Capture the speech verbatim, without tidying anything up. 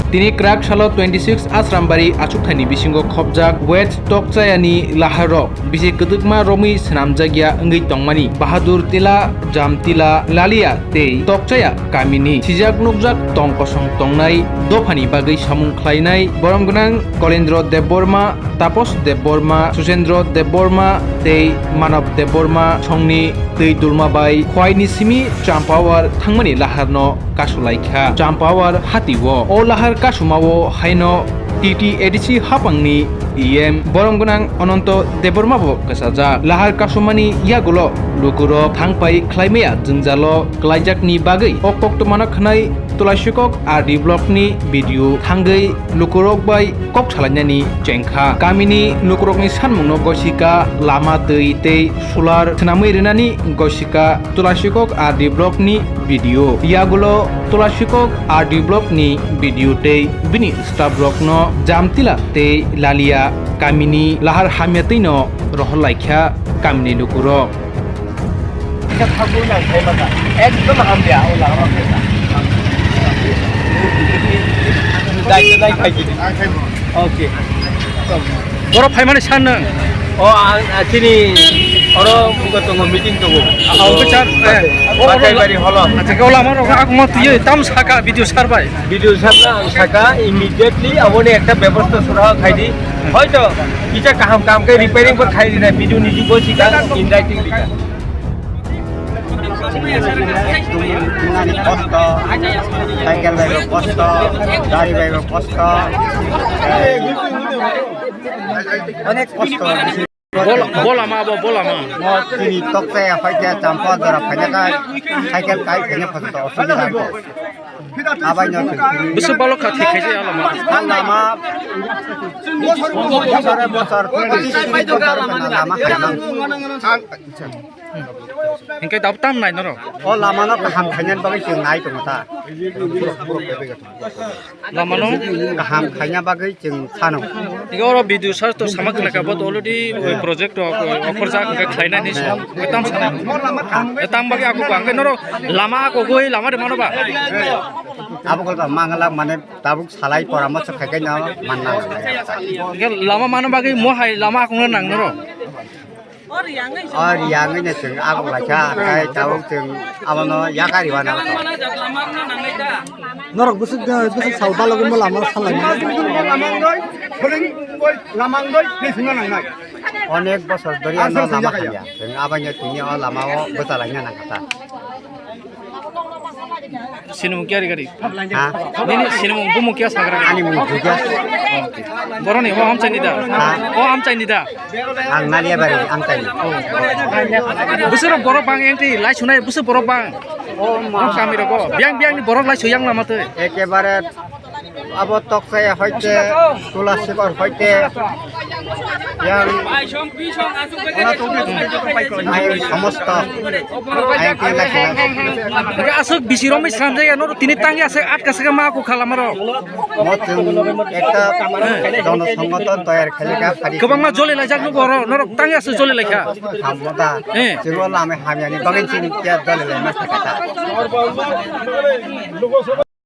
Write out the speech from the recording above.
Tini kwrak salo twenty six Asrambari achukthani bisingo khopjak West Tokchayani laharrok bisi kwdwkma romwi swnamjakya wngwi tongmani Bahadur Tila, Jam Tila, Lalia tei Tokchaya kamini sijak nukjak tong kosong tongnai dophani bagwi samung khlainai borom gwnang Kolendro Debbarma, Tapos Debbarma, Suchendro Debbarma tei Manav Debbarma songni twi dulma bai Khwaini simi Champawar thangmani laharno kasulaikha. Champawar hatio o lahar kasumao haino T T A D C hapangni E M borom gwnang Ananto Debbarma bo kwchajak. Lahar kasumani yagulo lukurok thangpai khlaimaya jwngjalo klaijakni bagwi o koktwmano khwnai Tulasikok R D block ni B D O thangwi lukurok bai kok salainani chengkha. Kamini lukurokni sanmungno goisika lama twi tei solar swnamwi rwnani goisika Tulasikok R D block ni B D O. Yagulo Tulasikok R D block ni B D O tei bini staff rokno Jamtila tei Lalia kamini lahar hamya twino rohorlaikha kamini lukurok. Kisa thagwi nang khai mata. Ekdom hamya, o lama khe ta. Dai, dai, khai gidi. Okay. Borok phaimani san nang. O, ang, a, chini oro buka tongo, meeting tongo. Ah, okay, sir. Eh. Batai bari holo. Acha, ke ola maro, aku mau tuye, tam saka video sar bai. Video sabna ang saka, immediately aboni ekta bebosta sura khai di. Hoito, kisa kaham kam khe repairing bo khai di na, video niji bo sika, in writing di ka. Kosto, cycle bai bo kosto, gari bai bo kosto. Onek kosto. Bol-, bolama abo, bolama. Mo tini tokte hoite champa dora phaina kai, cycle kai phaina phato osubida ko. Abai no. Busu balok kha thik khaise alama. Alama. Bosor, bosor, twenty, twenty bosor lama khaimang. Hingke dab tam nai norok. O lama no kaham khaina bagwi chwng nai tongo ta. Lama no? Kaham khaina bagwi chwng phano. Ego oro video search to sama khlai ka, but already oi project to, oi offer jak hingke khlainai ni song. Tam sana. Tam bagwi aku bang ke norok lama aku goi lama de mano ba. Abo gol ba mangala mane tabuk salai poramorso khai kai no manna. Hingke lama mano bagwi mo hai lama aku no nang norok. O riyangwi no chwng aguk laikha, tei tabuk chwng abono yakari wana. Norok bwswk, bwswk sal balogwi mo lama salaimani. Lamang doi, bwrwng doi, lamang doi, tei singna nangnai. Onek bosor dhori ano lama hamya. Chwng abaino tini o lama o bwchalaina nangkha ta. Sinimung kiyari gari. Ha? Nini sinimung bumung kiya sagra gari. Ani mung Juja. Boroni o amchai ni da. Ha? O amchai ni da. Ang Naliabari amchai ni. Busur borok bang engti lai sunai busur borok bang. O ma. Kami rogo. Biang biang ni borok lai suyang lama tei. Ekebare Abo Tokchaya hoite, Tulasikor hoite, yang ai somosto ai tila kila. Aswk bisi romwi swnamjak ya, noro tini tangya se atka se ma ku khalamaro. Mo chwng ekta jono songoton toyar khalikha, phari kwbangma joli laijak nugo oro, norok tangya se joli laikha. Hamda. Eh. Chwng o lama hamyani bagwi chini tiya joli laima sakha ta.